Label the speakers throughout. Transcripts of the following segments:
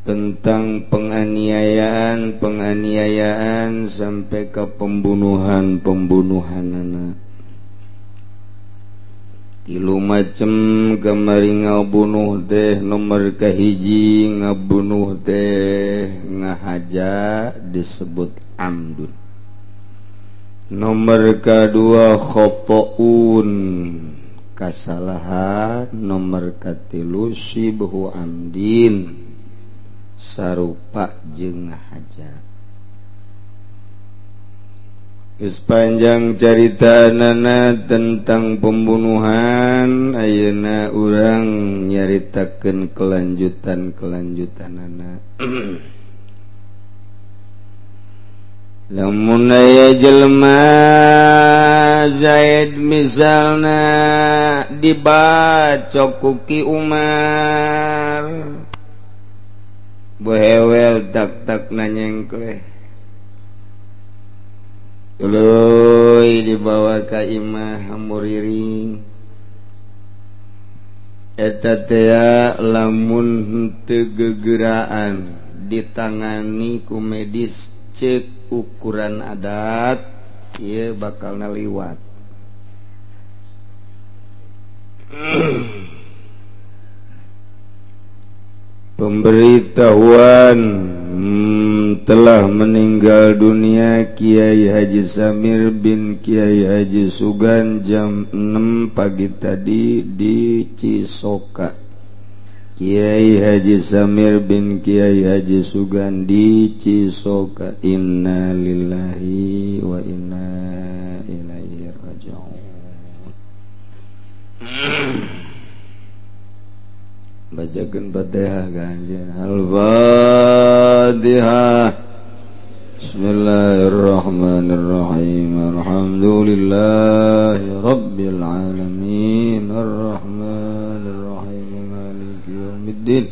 Speaker 1: Tentang penganiayaan-penganiayaan sampai ke pembunuhan-pembunuhan anak. Tilu macem kamari ngabunuh teh, nomor kahiji ngabunuh teh ngahaja disebut amdun. Nomor kedua khotoun kasalahan, nomor katilu syibhu amdin sarupa jeung ngahaja. Sepanjang carita nana tentang pembunuhan, ayeuna urang nyaritakeun kelanjutan-kelanjutanana. Lamun aya jelema Zaid misalna dibacok ku Ki Umar, bohewel tak-tak nanyengkleh, tuluy dibawa ka imah muriring. Eta tea lamun henteu gegeraan ditangani ku medis cek ukuran adat ieu bakal naliwat. Pemberitahuan telah meninggal dunia Kiai Haji Samir bin Kiai Haji Sugan jam 6 pagi tadi di Cisoka. Kiai Haji Samir bin Kiai Haji Sugan di Cisoka. Inna lillahi wa inna ilaihi raji'un. Bacakeun Fatihah ganjen. Al-Fatihah. Bismillahirrahmanirrahim. Alhamdulillahi rabbil alamin. Arrahmanirrahim. Maliki yaumiddin.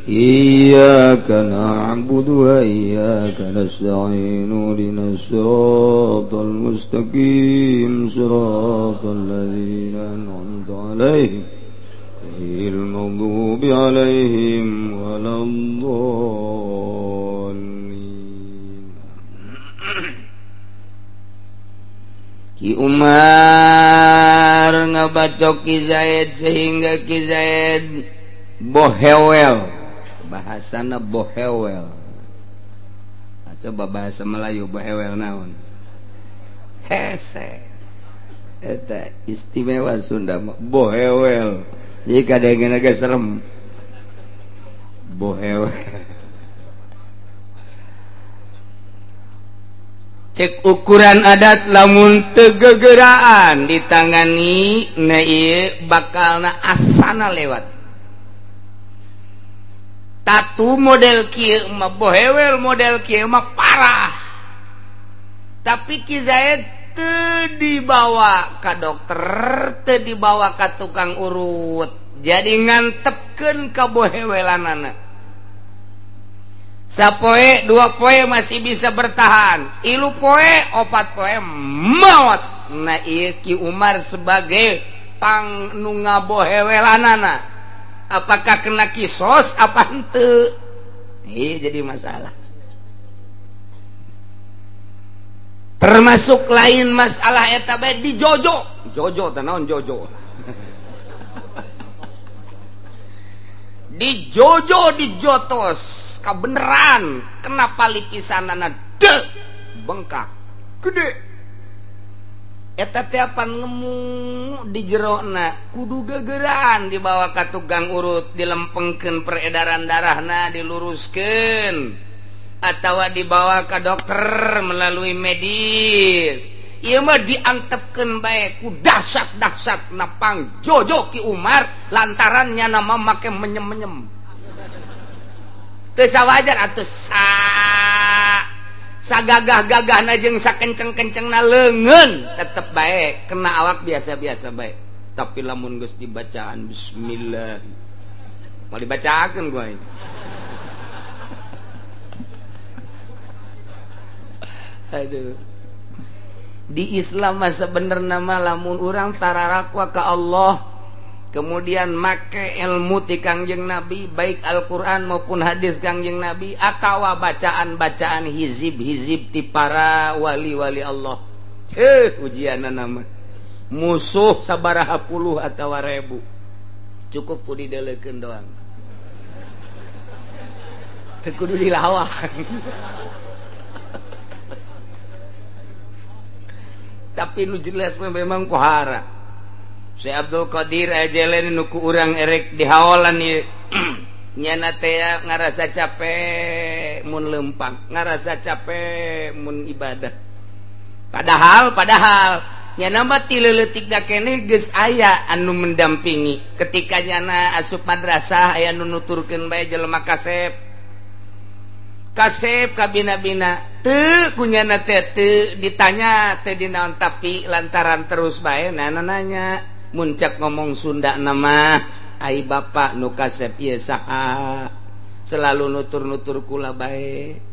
Speaker 1: Iyyaka na'budu wa iyyaka nasta'in. Ihdinas siratal mustaqim. Siratal ladzina an'amta 'alaihim ghairil maghdubi 'alaihim waladdallin. Ki Umar ngabacok Ki Zaid sehingga Ki Zaid bohewel. Bahasana bohewel. Nah, coba bahasa Melayu bohewel naon? Hese. Eta istimewa Sunda bohewel. Jadi kadang-kadang agak serem. Bohewel. Cek ukuran adat lamun teu gegeraan ditangani na ieu bakalna asana lewat. Tatu model kieu mah bohewel, model kieu mah parah. Tapi Ki Zaid teu dibawa ka dokter, teu dibawa ka tukang urut. Jadi ngantepkeun ka bohewelanana. Sapoe dua poe masih bisa bertahan, ilu poe opat poe maot. Nah ieu Ki Umar sebagai pang nu ngabohewelanana, apakah kena kisos apa henteu? Ieu jadi masalah. Termasuk lain masalah eta bae di jojo. Jojo teh naon jojo? Di jojo dijotos kabeneran, kenapa lipisanana de bengkak gede. Eta teh apan ngemu di jerona, kudu gegeraan dibawa ka tukang urut, dilempengkeun peredaran darahna, diluruskeun, atawa dibawa ka dokter melalui medis. Ieu mah diantepkeun bae ku dahsyat-dahsyat napang jojo Ki Umar lantarannya nama make menyem-menyem. Teu sawajar atuh sa sagagah-gagahna jeung sakenceng-kencengna leungeun tetep bae kena awak biasa-biasa bae. Tapi lamun geus dibacaan bismillah mau dibacakeun gua ini. Aduh. Di Islam mah sebenarna mah lamun urang tararakwa ka Allah, kemudian make ilmu ti Kangjeng Nabi baik Al-Qur'an maupun hadis Kangjeng Nabi atawa bacaan-bacaan hizib-hizib ti para wali-wali Allah. Ujianna nama musuh sabaraha puluh atawa ribu cukup ku didelekeun doang teu kudu dilawan. Tapi nu jelas memang kohara Syekh Abdul Qadir ajelen nu ku urang erek dihaolan ieu nyana teh ngarasa capek mun lempang, ngarasa capek mun ibadah. Padahal nyana mah ti leutik da keneh geus aya anu mendampingi. Ketika nyana asup madrasah aya nu nuturkeun bae jelema kasep. Kasep kabina-bina teu kunyana teh teu ditanya teu dinaon tapi lantaran terus bae nana nanya muncak ngomong Sunda nama ai bapak nu kasep ieu saha selalu nutur-nutur kula bae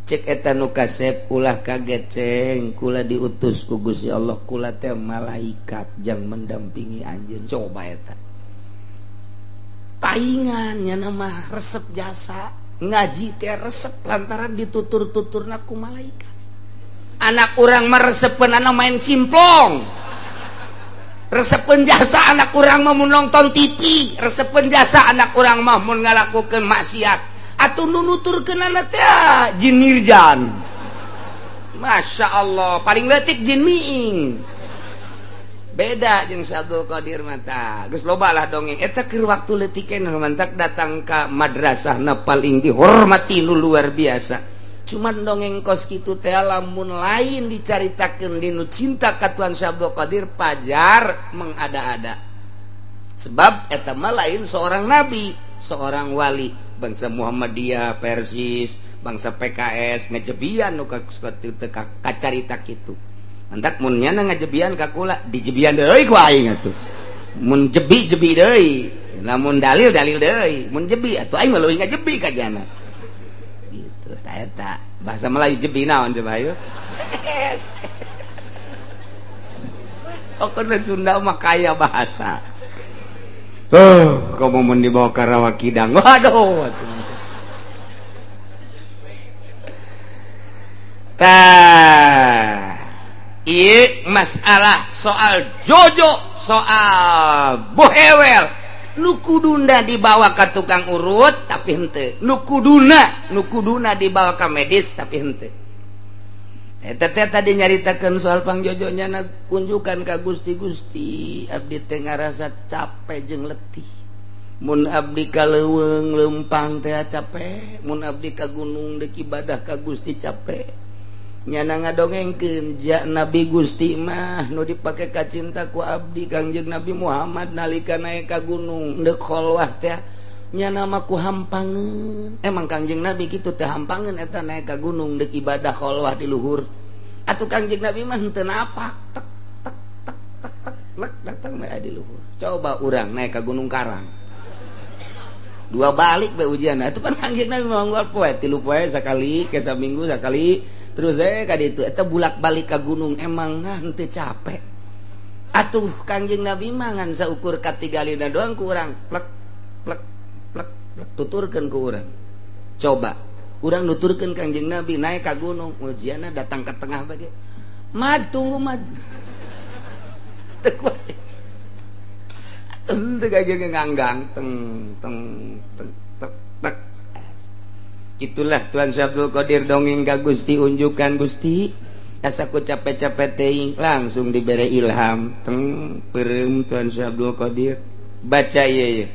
Speaker 1: cek eta nu kasep ulah kaget ceng kula diutus ku Gusti Allah kula teh malaikat jang mendampingi anjeun. Coba eta paingan nya mah resep jasa ngaji teh resep lantaran ditutur-tuturna ku malaikat. Anak urang mah resepeunana main simplong, resepeun jasa anak urang mah mun nonton TV, resepeun jasa anak urang mah mun ngalakukeun maksiat atuh nu nuturkeunana teh jin mirjan. Masya Allah paling leutik jin miing. Beda jeung Syekh Abdul Qadir mata geus loba lah dongeng eta keur waktu leutik nu mantak datang ka madrasahna paling dihormati nu luar biasa. Cuman dongeng kos kitu teh lamun lain dicaritakeun dinu cinta ka Tuhan Syekh Abdul Qadir pajar mengada-ada. Sebab eta mah lain seorang nabi, seorang wali. Bangsa Muhammadiyah, Persis, bangsa PKS ngejebian nu kacarita kitu. Mantak mun nyana ngajebian ka kula dijebian deui ku aing atuh. Mun jebi-jebi deui, lamun dalil-dalil deui, mun jebi atuh aing mah leuwih ngajebi ka jana. Gitu ta eta bahasa Melayu jebi naon coba ayo. Pokoknya Sunda mah kaya bahasa. Kamu mun dibawa ka Rawa Kidang. Waduh. Tah, ieu masalah soal jojo, soal bohewel. Nu kuduna dibawa ka tukang urut tapi henteu. Nu kuduna dibawa ka medis tapi henteu. Eta teh tadi nyaritakeun soal pangjojonya na kunjukan ka Gusti-Gusti abdi teh ngarasa capek jeung letih. Mun abdi ka leuweung leumpang teh capek, mun abdi ka gunung deuk ibadah ka Gusti capek. Nyana ngadongengkeun ja Nabi Gusti mah nu dipake ka cinta ku abdi Kangjeng Nabi Muhammad nalika naek ka gunung deuk kholwah teh nyana mah ku hampangeun. Emang Kangjeng Nabi kitu teh hampangeun eta naek ka gunung deuk ibadah kholwah di luhur. Atuh Kangjeng Nabi mah henteu napak tek tek tek tek tek lek datang bae di luhur. Coba urang naek ka Gunung Karang. Dua balik bae ujian. Atuh pan Kangjeng Nabi mah unggal poe 3 poe sakali ke saminggu sakali terus ka ditu eta bulak-balik ka gunung emang nah henteu capek. Atuh Kangjeng Nabi mah ngan saukur katigalina doang ku urang plek plek plek plek tuturkeun ku urang. Coba urang nuturkeun Kangjeng Nabi naik ka gunung ujianna datang ke tengah bae. Mad tunggu mad. Teu kuat. Teu kageng nganggang teng teng teng tek tek. Itulah Tuhan Syekh Abdul Qadir dongeng ka Gusti unjukan Gusti asa ku capek-capek teuing langsung dibere ilham teng peureum Tuhan Syekh Abdul Qadir baca ieu ye.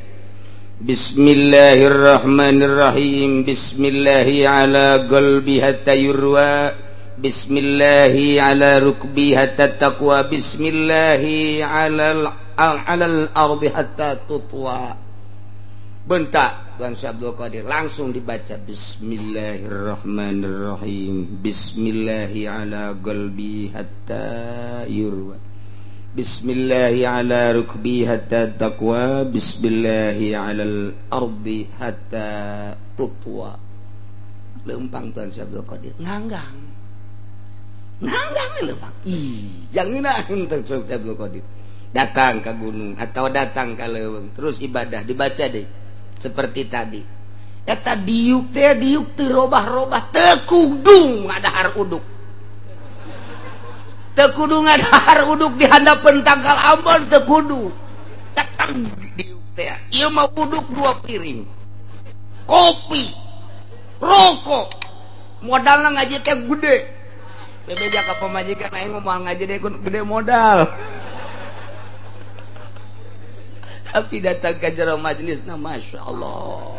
Speaker 1: Bismillahirrahmanirrahim. Bismillahi ala qalbi hatta yurwa. Bismillahi ala rukbi hatta taqwa. Bismillahi ala alal ardi hatta tutwa. Bentak Tuhan Syekh Abdul Qadir langsung dibaca Bismillahirrahmanirrahim. Bismillahi ala qalbi hatta yurwa. Bismillahi ala rukbi hatta taqwa. Bismillahi ala ardi hatta tutwa. Lempang Tuhan Syekh Abdul Qadir nganggang. Nganggang lempang. Ih, jangan Tuhan Syekh Abdul Qadir. Datang ke gunung atau datang ke leuweung terus ibadah dibaca deh seperti tadi. Eta diuk teh diuk teu robah-robah teu kudu ngadahar uduk. Teu kudu ngadahar uduk di handapeun tangkal ambon teu kudu. Tetep diuk teh. Ieu mah uduk 2 piring. Kopi, rokok. Modalna ngaji teh gede. Bebeja ka pamajikan aing mah ngaji deh gede modal. Tapi datang ke jero majelisna Masya Allah.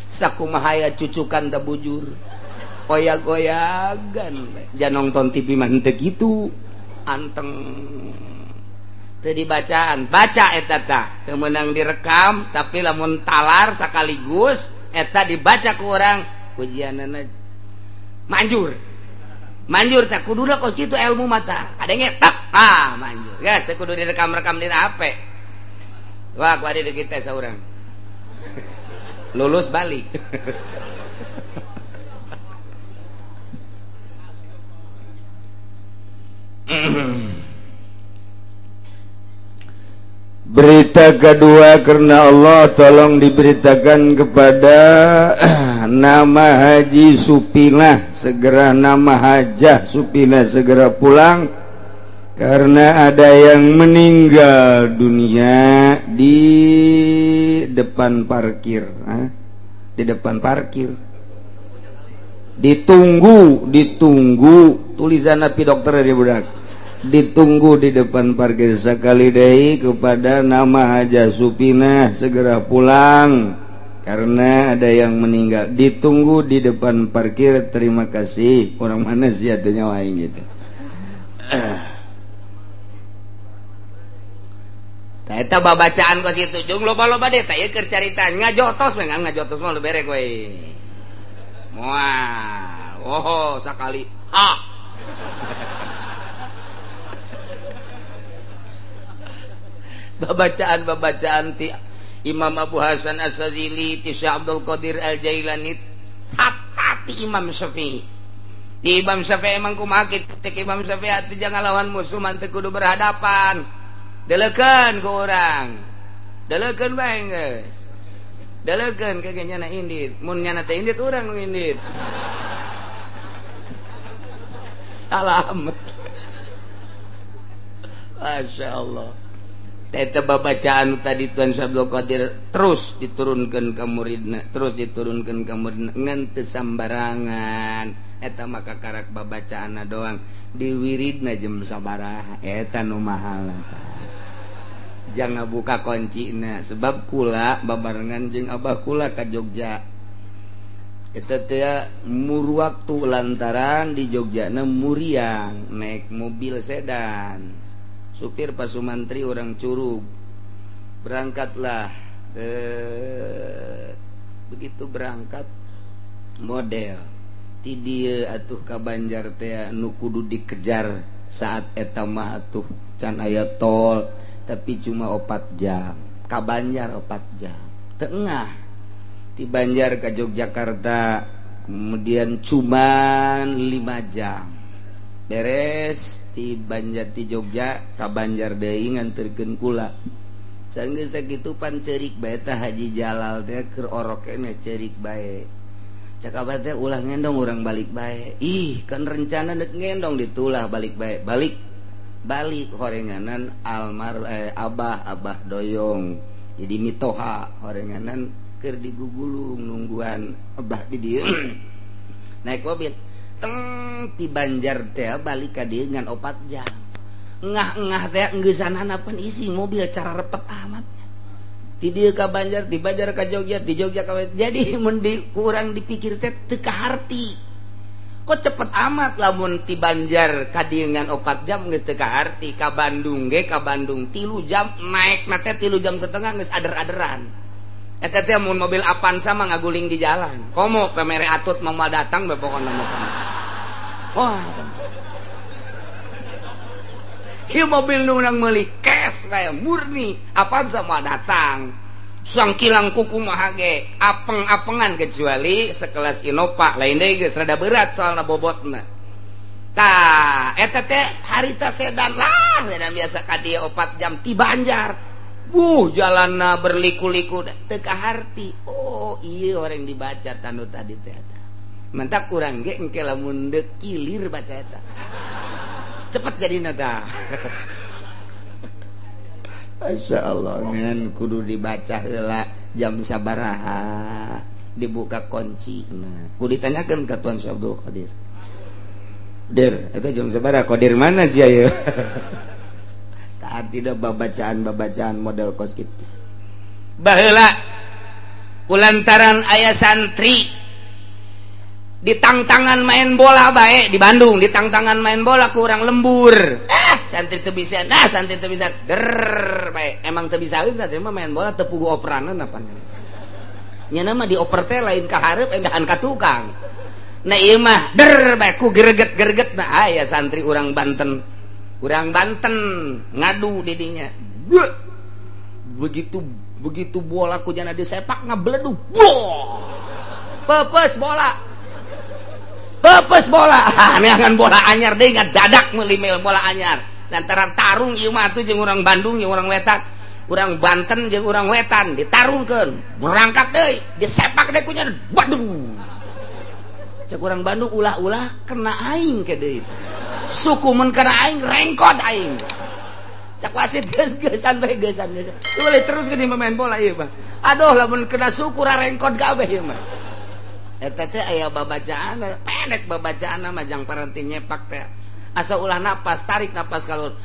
Speaker 1: Sakumaha cucukan teu bujur. Goyag-goyagan. Jangan nonton TV mah henteu kitu. Anteng. Teu dibacaan, baca eta tah. Teu meunang direkam tapi lamun talar sakaligus eta dibaca ku urang ujianana manjur. Manjur tah kuduna kos kitu ilmu mata. Kadenge tak ah manjur. Geus teu kudu direkam-rekam dina HP. Wah, ku adi kita saurang. Lulus balik.
Speaker 2: Berita kedua karena Allah tolong diberitakan kepada nama Haji Supinah segera, nama Hajah Supinah segera pulang karena ada yang meninggal dunia di depan parkir. Hah? Di depan parkir ditunggu, ditunggu tulisan napi dokter dari budak ditunggu di depan parkir. Sekali deui kepada nama Hajah Supinah segera pulang karena ada yang meninggal, ditunggu di depan parkir. Terima kasih. Orang mana sih atuh aing gitu.
Speaker 1: Eta babacaan kos kitu jeung loba-loba deh teh keur carita ngajotos we ngajotos mah berek we. Moal. Oh, sakali. Ah. Babacaan-babacaan ti Imam Abu Hasan Asy-Syadzili, ti Syekh Abdul Qadir Al-Jailani, hatta ti Imam Syafi'i. Di Imam Syafi'i emang kumaha kitu cek Imam Syafi'i atuh jangan lawan musuh mah teu kudu berhadapan. Deleukeun ku urang. Deleukeun bae geus. Deleukeun ke nyana indit. Mun nyana teh indit urang nu indit. Salam. Masya Allah. Eta babacaan tadi Tuan Syekh Abdul Qadir terus diturunkan ka muridna, terus diturunkan ka muridna ngan teu sambarangan. Eta maka karak babacaanna doang, diwiridna jeung sabaraha eta nu mahal. Jangan buka kuncina sebab kula babarengan jeung abah kula ka Jogja. Eta teh mur waktu lantaran di Jogjana muriang naik mobil sedan. Supir Pak Sumantri orang Curug. Berangkatlah begitu berangkat model ti dieu atuh ka Banjar teh nu kudu dikejar saat eta mah atuh can aya tol tapi cuma 4 jam. Ka Banjar 4 jam. Tengah ti Banjar ka Yogyakarta kemudian cuman 5 jam. Beres ti Banjar ti Jogja ka Banjar deui nganterkeun kula. Sanggeus sakitu pan ceurik bae tah Haji Jalal teh keur orok keneh ceurik bae. Cak abah teh ulah ngendong urang balik bae. Ih, kan rencana deuk ngendong ditulah balik bae. Balik balik horenganan almar abah abah doyong. Jadi mitoha horenganan keur digugulung nungguan abah di dieu. Naik mobil teng ti Banjar teh balik ka dieu ngan 4 jam. Ngah-ngah teh enggeus-anana pan isi mobil cara repet amat. Ti dieu ka Banjar, ti Banjar ka Jogja, ti Jogja ka jadi mun di kurang dipikir teh teu kaharti. Kok cepet amat lamun ti Banjar ka dieu ngan 4 jam geus teu kaharti, ka Bandung ge ka Bandung 3 jam naik na teh 3 jam setengah geus ader-aderan. Eta teh mun mobil Avanza mah ngaguling di jalan. Komo pamere atut mah moal datang bae pokona mah. Wah, ieu mobil nu urang meuli cash kayak murni Avanza mah datang. Sangkilang kuku mah ge apeng-apengan kecuali sekelas Innova lain deui geus rada berat soalna bobotna. Tah eta teh harita sedan lah, sedan biasa ka dieu 4 jam ti Banjar. Buh jalanna berliku-liku teu kaharti. Oh iya orang dibaca tanu tadi teh eta. Mentak kurang ge engke lamun deuk kilir baca eta. Cepet jadina tah. Masya Allah ngan kudu dibaca heula jam sabaraha dibuka kunci. Nah, kudu ditanyakeun ka Tuan Syekh Abdul Qadir. Dir, eta jam sabaraha Qadir mana sih aya? Tah tidak babacaan-babacaan model kos kitu. Baheula kulantaran aya santri ditangtangan main bola bae di Bandung, ditangtangan main bola kurang lembur. Santri teu bisa, nah santri teu bisa. Der bae. Emang teu bisa santri mah main bola teu puguh operanan apa. Nya mah dioper teh lain ka hareup endahan ka tukang. Nah ieu mah der bae ku greget-greget nah aya santri urang Banten. Urang Banten ngadu di dinya. Begitu begitu bola ku jana disepak ngabledug. Pepes bola. Pepes bola, neangan bola anyar deui ngadadak meuli bola anyar. Lantaran tarung ieu mah atuh jeung urang Bandung jeung urang Wetan, urang Banten jeung urang Wetan ditarungkeun, berangkat deui, disepak deui kunya, waduh. Cek urang Bandung ulah-ulah kena aing ke deui. Suku mun kena aing rengkod aing. Cek wasit geus-geusan bae geusan geus. Boleh terus geuning main bola ieu mah. Aduh lamun kena suku rengkod kabeh ieu mah. Eta teh aya babacaan pendek babacaan mah jang paranti nyepak teh asa ulah napas tarik napas kalur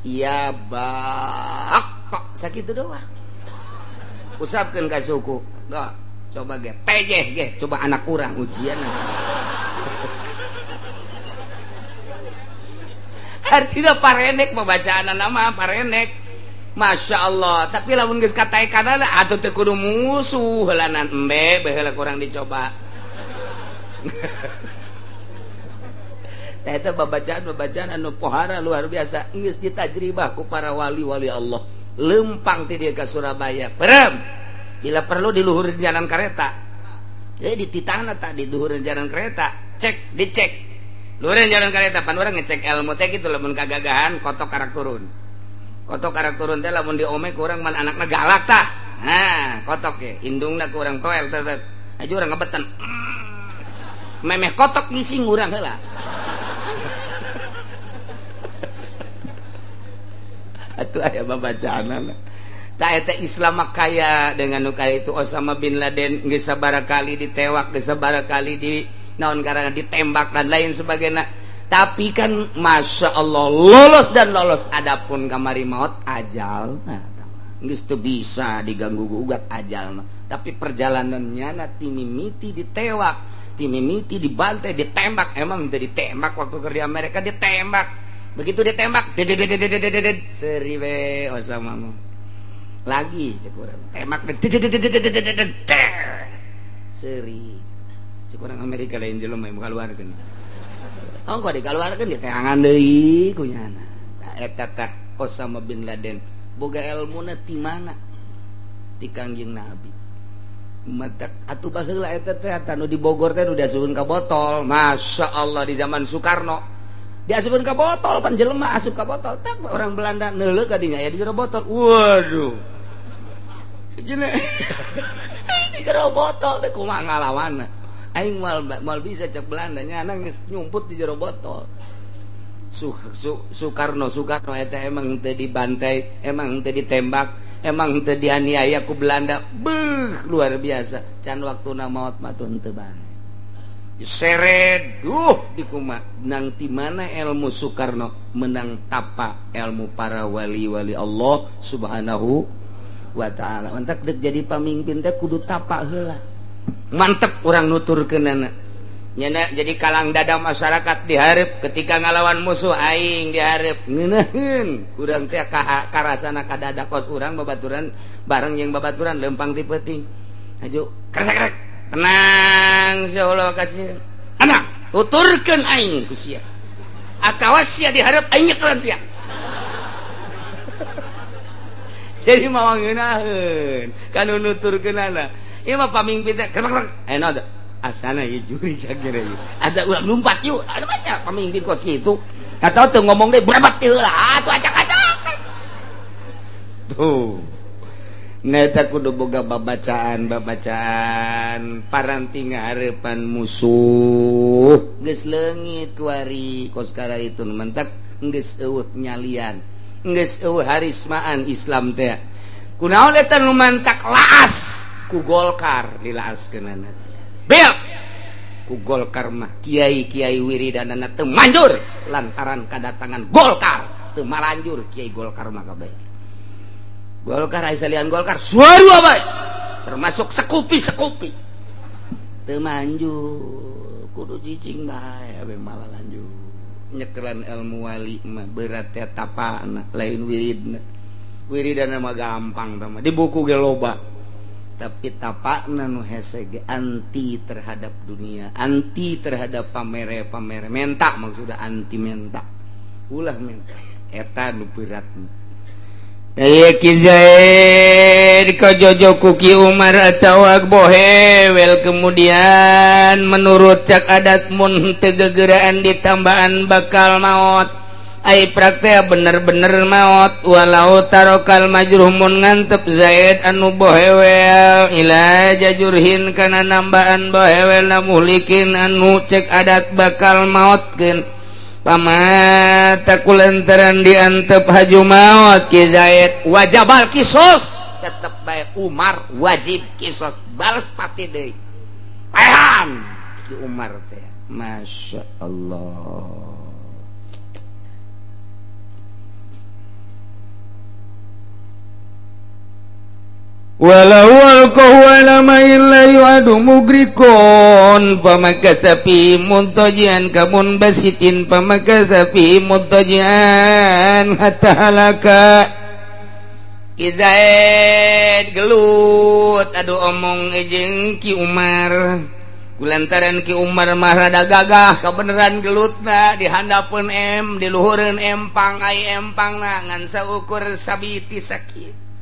Speaker 1: iya bak kok sakitu doang usapkeun ka suku gak coba ge pejeh ge coba anak urang ujian artinya parenek babacaan mah parenek Masya Allah tapi lamun geus kataekanana atuh teu kudu musuh heulanan embe baheula kurang dicoba. Tah eta babacaan-babacaan anu pohara luar biasa geus ditajribah ku para wali-wali Allah. Lempang ti dieu ka Surabaya. Perem. Bila perlu di luhur jalan kereta. Jadi dititahna tak di luhur jalan kereta, cek dicek. Luhur jalan kereta pan urang ngecek ilmu teh kitu lamun kagagahan kotok karak turun. Kotok karak turun teh lamun diome ku urang man anakna galak tah. Nah, kotok ge indungna ku urang toel teh. Aja urang ngebetan. Memeh kotok ngising urang heula. Atuh aya babacaanana. Tah eta Islam mah kaya dengan nu kaya itu Osama bin Laden geus sabaraha kali ditewak, geus sabaraha kali di naon karena ditembak dan lain sebagainya. Tapi kan Masya Allah lolos dan lolos. Adapun kamari maut ajal nah, geus teu bisa diganggu gugat ajal mah. Tapi perjalanannya na timimiti ditewak, timimiti dibantai, ditembak. Emang teu ditembak waktu keur di Amerika ditembak. Begitu ditembak seri we Osama mah. Lagi cek urang tembak seri. Cek urang Amerika lain jelema yang kaluarkeun. Oh kok dikaluarkeun diteangan deui ku nyana. Tah eta tah Osama bin Laden boga elmuna ti mana? Ti Kangjeng Nabi. Matak atuh baheula eta teh anu di Bogor teh nu diasupkeun ka botol. Masya Allah di zaman Soekarno. Diasupkeun ka botol pan jelema asup ka botol. Tak orang Belanda neuleuh ka dinya aya di jero botol. Waduh. Sejeuna di jero botol teh kumaha ngalawanna. Aing moal bisa cek Belanda nya geus nyumput di jero botol. Soekarno eta emang teu dibantai, emang teu ditembak, emang teu dianiaya ku Belanda. Beuh, luar biasa. Can waktuna maot mah teu bae. Seret, duh dikuma nang ti mana ilmu Soekarno menang tapa ilmu para wali-wali Allah Subhanahu wa taala. Mantak deuk jadi pamimpin teh kudu tapa heula. Mantep urang nuturkeunana. Nyana jadi kalang dada masyarakat dihareup ketika ngalawan musuh aing dihareup ngeunaheun kurang teh karasana ka dada kos urang babaturan bareng jeung babaturan lempang ti peuting. Aju kresek-krek. Tenang insyaallah kasih anak tuturkeun aing ku sia atawa sia dihareup aing nyekelan sia. Jadi mawa ngeunaheun kanu nuturkeunana ieu mah pamingpin teh krek krek eno
Speaker 2: Asana ieu juri cagere ieu. Asa urang lumpat yuk, ada banyak pemimpin kos kitu. Atau teu ngomong deh berebat heula, atuh acak-acakan. Tuh. Neta kudu boga babacaan paranti ngaharepan musuh geus leungit kuari kos itu mentak geus eueuh nyalian geus eueuh harismaan Islam teh kunaon eta nu mantak laas ku Golkar dilaaskeunana teh bel ku Golkar mah kiai-kiai wiridanana teu manjur lantaran kadatangan Golkar teu malanjur kiai Golkar mah kabeh Golkar ai salian Golkar suara bae termasuk sekupi-sekupi teu manjur kudu cicing bae abe malah lanjut nyekelan ilmu wali mah berat teh tapana lain wiridna wiridana mah gampang tah mah di buku ge loba tapi tapakna nu hese ge anti terhadap dunia anti terhadap pamere-pamere menta maksudna anti menta ulah menta eta nu berat. Ki Zaid kajojo ku Ki Umar atawa bohewel kemudian menurut cak adat mun teu gegeraan ditambaan bakal maot ai praktek bener-bener maot walau tarokal majruh mun ngantep Zaid anu bohewel ila jajurhin kana nambaan bohewel na muhlikin anu cek adat bakal maotkeun pamata kulantaran diantep haju maut Ki Zaid wajabal kisos tetep bae Umar wajib kisos balas pati deui paehan Ki Umar teh Masya Allah. Walau alqahu ala ma'in la yu'adu mugrikon famakatha fi muntajian kamun basitin famakatha fi muntajian hatta halaka. Ki Zaid gelut aduh omong jeung Ki Umar kulantaran Ki Umar mah rada gagah kabeneran gelutna dihandapeun em diluhureun empang ai empangna ngan saukur sabiti sakit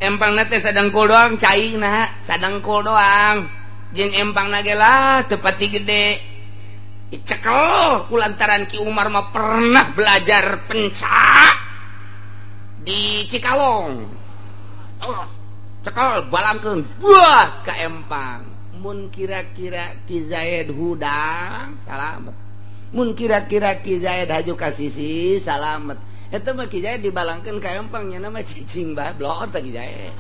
Speaker 2: empangna teh sadengkul doang caina sadengkul doang jeung empangna ge lah teu pati gede dicekel kulantaran Ki Umar mah pernah belajar pencak di Cikalong oh, cekel balangkeun buah ka empang mun kira-kira Ki Zaid hudang salamet mun kira-kira Ki Zaid haju ka sisi salamet eta mah Ki Zaid dibalangkeun ka empang nya mah cicing bae blor teh Ki Zaid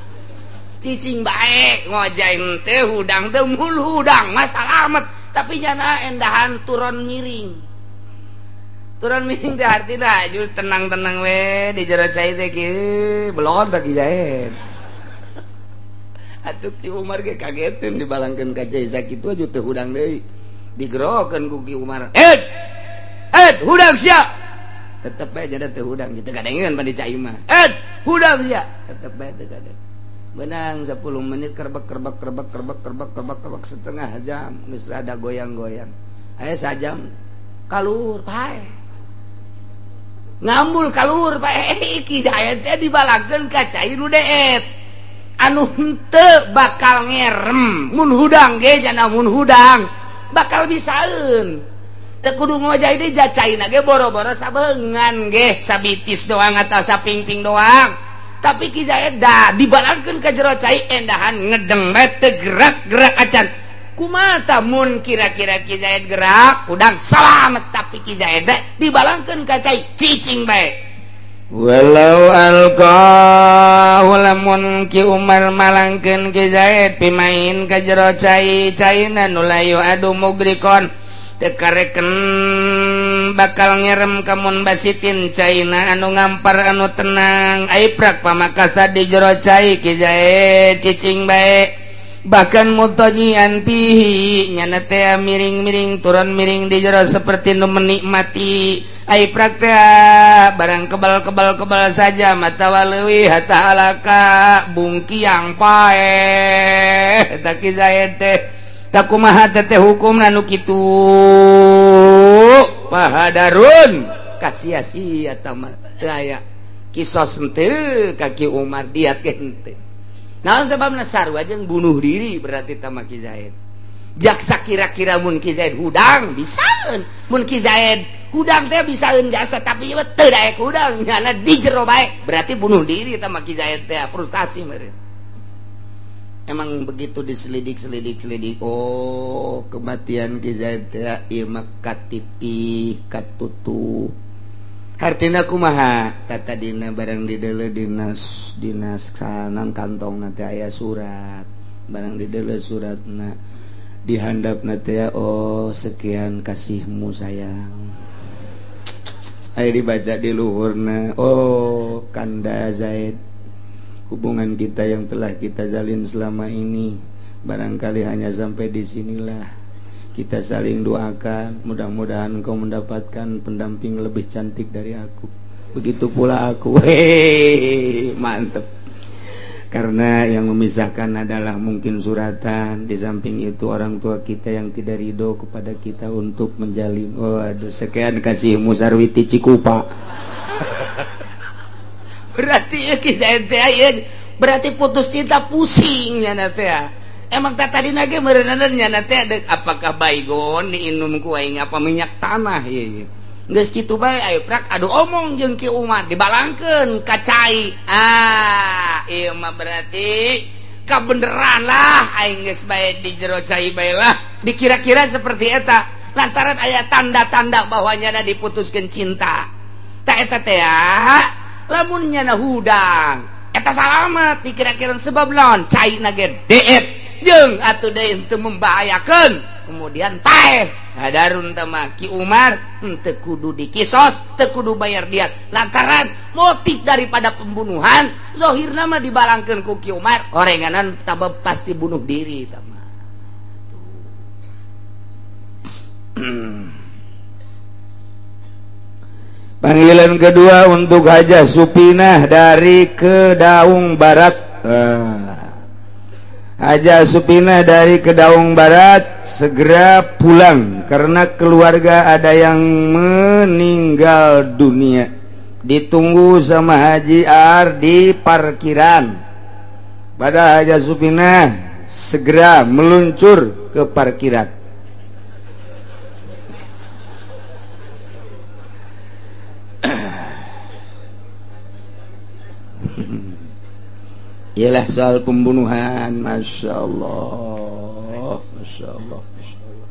Speaker 2: cicing bae ngojay teh hudang teh mul hudang mah salamet tapi nyana endahan turun miring teh artina aju tenang-tenang we di jero cai teh kieu blor teh Ki Zaid atuh Ki Umar ge kageteun dibalangkeun ka cai sakitu aju teu hudang deui digerokeun ku Ki Umar ed ed hudang sia tetep bae jadi teu hudang kitu kadengeun pan di cai mah ed hudang sia tetep bae teu kadeng benang 10 menit kerbek kerbek kerbek kerbek kerbek kerbek kerbek setengah jam geus rada goyang-goyang aya sajam kaluhur pae ngambul kaluhur pae Ki Zaid teh dibalangkeun ka cai nu deet anu henteu bakal ngerem mun hudang ge jana mun hudang bakal bisaeun teu kudu ngojay deui jacaina ge boro-boro sabeungan ge sabitis doang atau sapingping doang tapi Ki Zaid da dibalangkeun ka jero cai endahan ngedeng bae teu gerak-gerak acan kumaha tah mun kira-kira Ki Zaid gerak hudang salamet tapi Ki Zaid dibalangkeun ka cai cicing bae walau alqahu lamun Ki Umar malangkeun Ki Zaid pimain ka jero cai caina nu layu adu mugrikon tekareken bakal ngerem kamun basitin caina anu ngampar anu tenang aiprak pamakasa di jero cai Ki Zaid cicing bae bahkan mutajian pihi nyana teh miring-miring turun miring di jero seperti nu menikmati aiprak teh barang kebal-kebal kebal saja mata waleuwi hatta halaka bungkiang paeh eta Ki Zaid teh takumaha teh hukumna nu kitu pahadarun kasia-sia mah teu aya kisos henteu ka Ki Umar diat ge henteu naon sababna sarua jeung bunuh diri berarti tah mah Ki Zaid.
Speaker 1: Jaksa kira-kira mun Ki Zaid hudang bisaeun, mun Ki Zaid hudang teh bisaeun jasa tapi ieu teu daek hudang nyana di jero bae berarti bunuh diri tah mah Ki Zaid teh frustasi meureun. Emang begitu diselidik-selidik-selidik, oh kematian Ki Zaid teh ieu mah katitih katutuh. Hartina kumaha tata dina barang dideuleu dinas dinas sanan kantongna teh aya surat, barang dideuleu suratna dihandapna teh oh sekian kasihmu sayang. Aya dibaca di luhurna, oh Kanda Zaid, hubungan kita yang telah kita jalin selama ini barangkali hanya sampai di sinilah. Kita saling doakan, mudah-mudahan kau mendapatkan pendamping lebih cantik dari aku. Begitu pula aku. Hehehe, mantep. Karena yang memisahkan adalah mungkin suratan. Di samping itu orang tua kita yang tidak ridho kepada kita untuk menjalin. Waduh, sekian kasihmu Sarwiti Cikupa. Berarti ya kisah ente ya, berarti putus cinta pusing ya nanti ya. Emang tak tadi nage merenang nya nanti ada apakah baygon diinum ku aing apa minyak tanah ya. Geus kitu bae ayo prak adu omong jeung Ki Umar dibalangkeun ka cai. Ah, ieu mah berarti kabeneran lah aing geus bae di jero cai bae lah. Dikira-kira seperti eta lantaran aya tanda-tanda bahwa nyana diputuskeun cinta. Ta eta teh lamun nyana hudang eta salamet dikira-kira sebab lawan cai na ge deet jeung atuh deui teu membahayakeun kemudian paeh hadarun teh mah Ki Umar henteu kudu dikisos teu kudu bayar diat lantaran motif daripada pembunuhan zahirna mah dibalangkeun ku Ki Umar orenganan tabab pasti bunuh diri tah mah.
Speaker 2: Panggilan kedua untuk Hajah Supinah dari Kedaung Barat. Hajah Supinah dari Kedaung Barat segera pulang karena keluarga ada yang meninggal dunia. Ditunggu sama Haji Ar di parkiran. Pada Hajah Supinah segera meluncur ke parkiran. Ialah soal pembunuhan, masya Allah, masya Allah, masya Allah.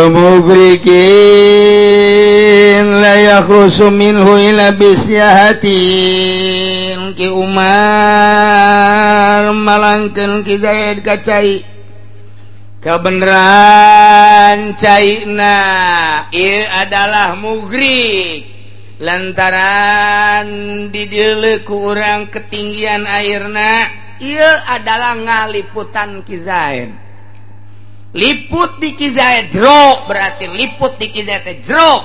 Speaker 2: Mugrikin la yakhrusu minhu ila bisyahatin. Ki Umar malangkeun Ki Zaid ka cai. Kebenaran caina ieu adalah mugrik lantaran dideuleu ku urang ketinggian airna ieu adalah ngaliputan Ki Zaid. Liput di Ki Zaid jero berarti liput di Ki Zaid teh jero.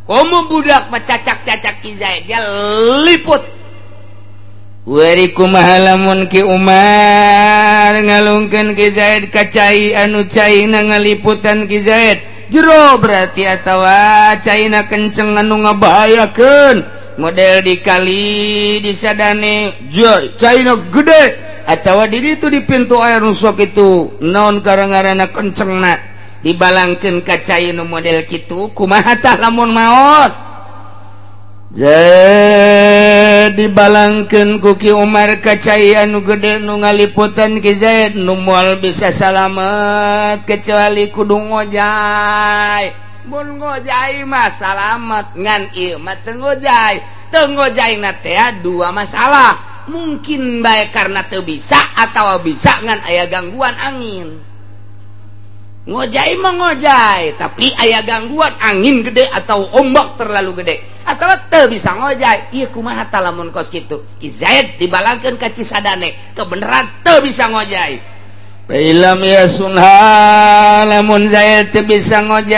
Speaker 2: Komo budak mecacak-cacak Ki Zaid dia liput. Wari kumaha lamun Ki Umar ngalungkeun Ki Zaid ka cai anu caina ngaliputan Ki Zaid jero berarti atawa caina kenceng anu ngabahayakeun model di kali di sadane caina gede atawa di ditu di pintu air nu sok itu naon karangarana kencengna dibalangkeun ka cai nu model kitu kumaha tah lamun maot. Jadi balangkeun ku Ki Umar ka cai anu gede nu ngaliputan Ki Zaid nu moal bisa salamet kecuali kudu ngojay. Mun ngojay mah salamet ngan ieu mah teu ngojay. Teu ngojayna teh dua masalah. Mungkin bae karena teu bisa atawa bisa ngan aya gangguan angin. Ngojay mah ngojay tapi aya gangguan angin gede atau ombak terlalu gede atau teu bisa ngojay. Ieu kumaha tah lamun kos kitu Ki Zaid dibalangkeun ka Cisadane kebeneran teu bisa ngojay. Bailam ya sunha lamun Zaid teu bisa ngojay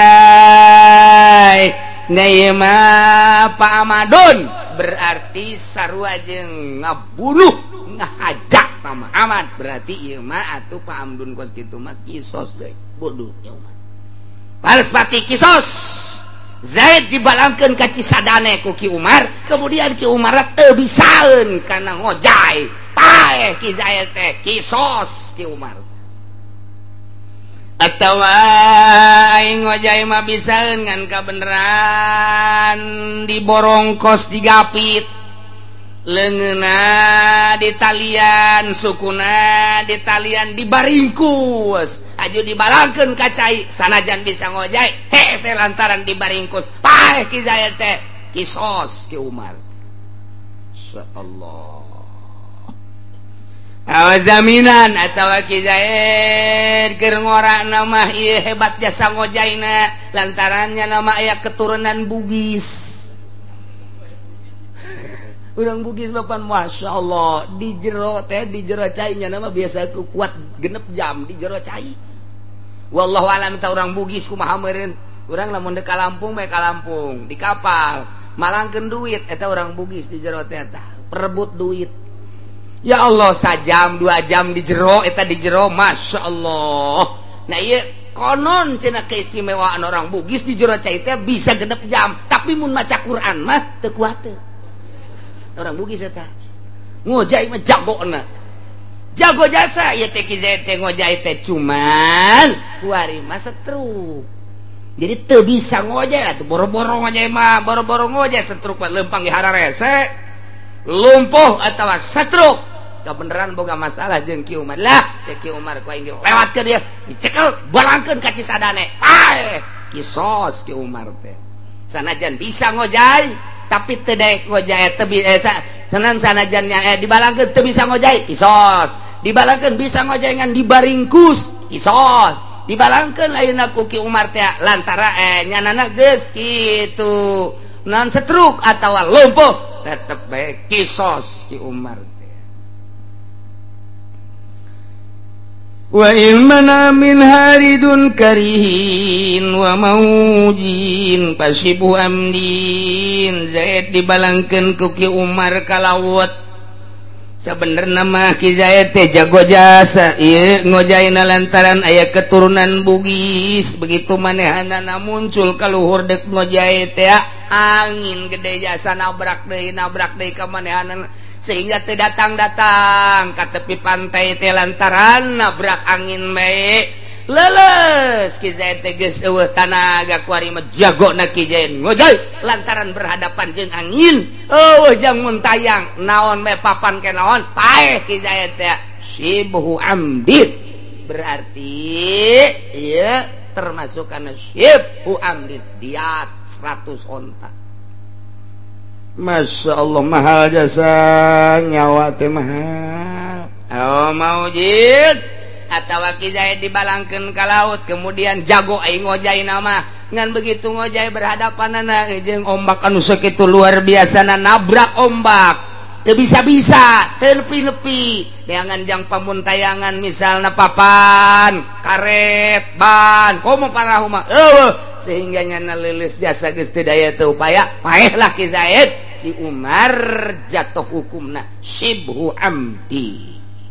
Speaker 2: na mah Pak Amadun berarti sarua jeung ngabunuh ngahajak tama Ahmad berarti ieu mah atuh Pak Amdun kos kitu mah kisos deui bodoh nya umat. Balas pati kisos.
Speaker 1: Zaid dibalangkeun ka Cisadane ku Ki Umar, kemudian Ki Umar teu bisaeun kana ngojay. Paeh Ki Zaid teh kisos Ki Umar. Atawa aing ngojay mah bisaeun ngan kabeneran diborongkos digapit. Leungeunna ditalian, sukuna ditalian dibaringkus. Aju dibalangkeun ka cai sanajan bisa ngojay hese lantaran dibaringkus. Paeh Ki Zaid teh kisos Ki Umar. Insyaallah. Awazaminan atawa Ki Zaid keur ngorana mah ieu hebat jasa ngojayna lantarannya nama aya keturunan Bugis. Urang Bugis bapan Masya Allah di jero teh di jero cainya nama biasa kuat genep jam di jero cai. Wallahu alam ta urang Bugis kumaha meureun. Urang lamun deuk ka Lampung bae ka Lampung di kapal malangkeun duit eta urang Bugis di jero teh eta perebut duit. Ya Allah sajam 2 jam di jero eta di jero Masya Allah. Nah ieu konon cenah keistimewaan orang Bugis di jero cai teh bisa genep jam tapi mun maca Quran mah teu kuat teh. Orang Bugis eta ngojay mah jagona jago jasa ieu teh Ki Zaid teh ngojay teh cuman kuari mah setruk jadi teu bisa ngojay atuh boro-boro ngojay mah boro-boro ngojay setruk mah leumpang di hararese lumpuh atawa setruk kabeneran boga masalah jeung Ki Umar lah cek Ki Umar ku aing dilewatkeun ieu dicekel balangkeun ka Cisadane paeh kisos Ki Umar teh sanajan bisa ngojay tapi teu daek ngojay teu bisa sanan sanajannya dibalangkeun teu bisa ngojay kisos dibalangkeun bisa ngojay ngan dibaringkus kisos dibalangkeun ayeuna ku Ki Umar teh lantara nyanana geus kitu nan setruk atawa lumpuh tetep bae kisos Ki Umar teh. Wa ilmana min haridun karihin wa maujin pasibu amdin. Zaid dibalangkeun ku Ki Umar ka laut. Sabenerna mah Ki Zaid teh jago jasa ieu ngojayna lantaran aya keturunan Bugis. Begitu manehanana muncul ka luhur deuk ngojay teh angin gede jasa nabrak deui ka manehanana sehingga teu datang-datang ka tepi pantai teh lantaran nabrak angin bae leles Ki Zaid teh geus eueuh tanaga kuari mah jagona Ki Zaid ngojay lantaran berhadapan jeung angin eueuh jang muntayang naon bae papan ke naon paeh Ki Zaid teh sibhu amdid berarti ieu termasuk kana sibhu amdid diat 100 onta. Masya Allah mahal jasa nyawa teh mahal. Oh maujid atawa Ki Zaid dibalangkeun ka laut kemudian jago aing ngojay nama ngan begitu ngojay berhadapanana jeung ombak anu sakitu luar biasa na nabrak ombak teu bisa-bisa teu nepi-nepi neangan jang pamuntayangan misalna papan karet ban komo parahu mah eueuh sehingga nyana leuleus jasa geus teu daya teu upaya paehlah Ki Zaid. Ki Umar jatuh hukumna syibhu amdi.